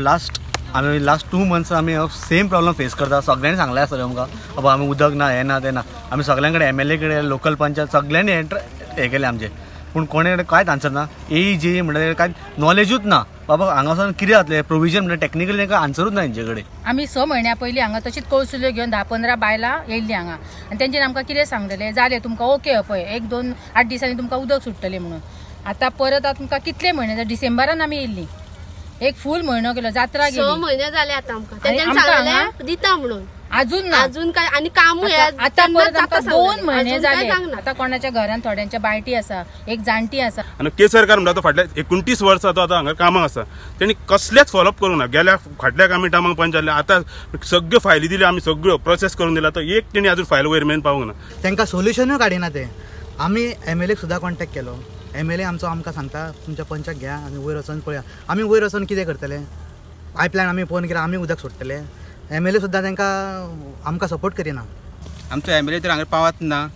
Last आमी last 2 months आमी same problem face करता. सगळ्यांनी सांगलें आसतलें आमकां बाबा आमी उदक ना, हें ना, तें ना. आमी सगळ्यां कडेन एमएलए कडेन, लोकल पंचायत सगळ्यांनी हें केलें आमचें, पूण कोणे कडेन कांयच आन्सर ना. ए जे म्हणल्यार कांय नॉलेजूच ना बाबा हांगा वचून कितें जातलें प्रोविजन म्हणल्यार टॅक्निकली तांकां आन्सरूच ना हेंचे कडेन. आमी 6 म्हयन्या पयलीं हांगा तशीच कौसुल्यो घेवन 10-15 बायलां येयल्लीं हांगा आनी तेंच्यांनी आमकां कितें सांगलेलें, जालें तुमकां ओके पळय 1-2 8 दिसांनी तुमकां उदक सुट्टलें म्हणून. आतां परत आतां तुमकां कितले म्हयने, डिसेंबरान आमी येयल्लीं, एक फूल म्हयनो गेलो, जात्रा गेली, 6 म्हयने जाले आतां आमकां. तेंच्यांनी सांगलें दिता म्हणून, अजून ना, अजून काय आनी कामूय आतां परत आमकां 2 म्हयने जाले. आतां कोणाच्या घरान थोड्यांच्या बायटी आसा, एक जाणटी आसा. आनी केसरकार म्हणटा तो फाटल्या 29 वर्सां तो आतां हांगा कामाक आसा, तेणी कसलेच फॉलोअप करूंक ना. गेल्या फाटल्या आमी टायमाक पंच जाल्ले, आतां सगळ्यो फायली दिल्यो आमी, सगळ्यो प्रोसेस करून दिला, तो एक तेणी अजून फायल वयर मेरेन पावूंक ना. तांकां सोल्युशनूय काडिना ते. आमी एमएलए सुद्दां कॉन्टेक्ट केलो, एमएलए आमचो आमकां सांगता तुमच्या पंचाक घ्या आनी वयर वचोन पळया. आमी वयर वचोन कितें करतले? पायपलायन आमी पळोवन कितें आमी उदक सोडटले? एमएलए सुद्दां तांकां आमकां सपोर्ट करिना. आमचो एमएलए तर हांगा पावत ना,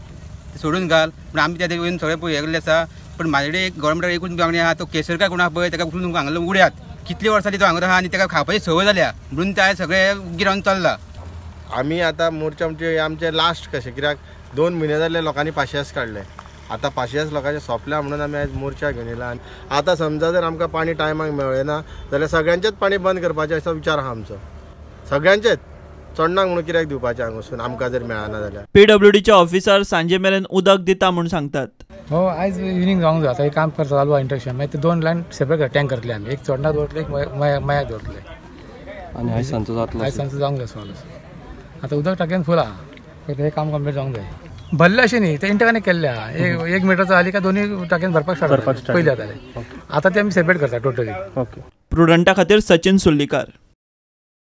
सोडून घाल पूण आमी त्या वयल्यान सगळें पळय गेल्ले आसा. पूण म्हाजे कडेन एक गव्हर्मेंटाक एकूच मागणी आहा, तो केसरकार कोण आहा पळय ताका उखलून हांगा उडयात. कितले वर्सां तो हांगा आहा आनी ताका खावपाची संवय जाल्या म्हणून ते सगळे उगी रावन चल्ला. आमी आतां मोर्चा म्हणजे आमचे लास्ट कशें, कित्याक 2 म्हयने जाल्ले लोकांनी पाशियेस काडले, आतां पाशियेस लोकांचे सोंपल्या म्हणून आमी आयज मोर्चा घेवन येयला. आनी आतां समजा जर आमकां पाणी टायमाक मेळ्ळें ना जाल्यार सगळ्यांचेच पाणी बंद करपाचें असो विचार आहा आमचो, सगळ्यांचेच चोडणाक म्हणून कित्याक दिवपाचें हांगासून आमकां जर मेळना जाल्यार. पीडब्ल्यूडीचे ऑफिसर सांजे मेरेन उदक दिता म्हूण सांगतात. हो आयज इवनींग जावंक जाय, आतां काम करता चालू आहा इंट्रक्शन. मागीर ते 2 लायन सेपरेट टँक करतले आमी, एक चोडणाक दवरतले, एक मयाक दवरतले. आनी आयज सांजचो जातलो, आयज सांजचो जावंक जाय सॉल्व. आतां उदक टाकयेन फूल आहा, फक्त हें काम कंप्लीट जावंक जाय. भरले अशें न्ही, ते इंटरकनेक्ट केल्ले आहा, एक मिटरचो जाली काय दोनूय टाकयेन भरपाक स्टार्ट पयलीं जातालें, आतां ते आमी सेपरेट करता टोटली. प्रुडंटा खातीर सचिन सुर्लीकार.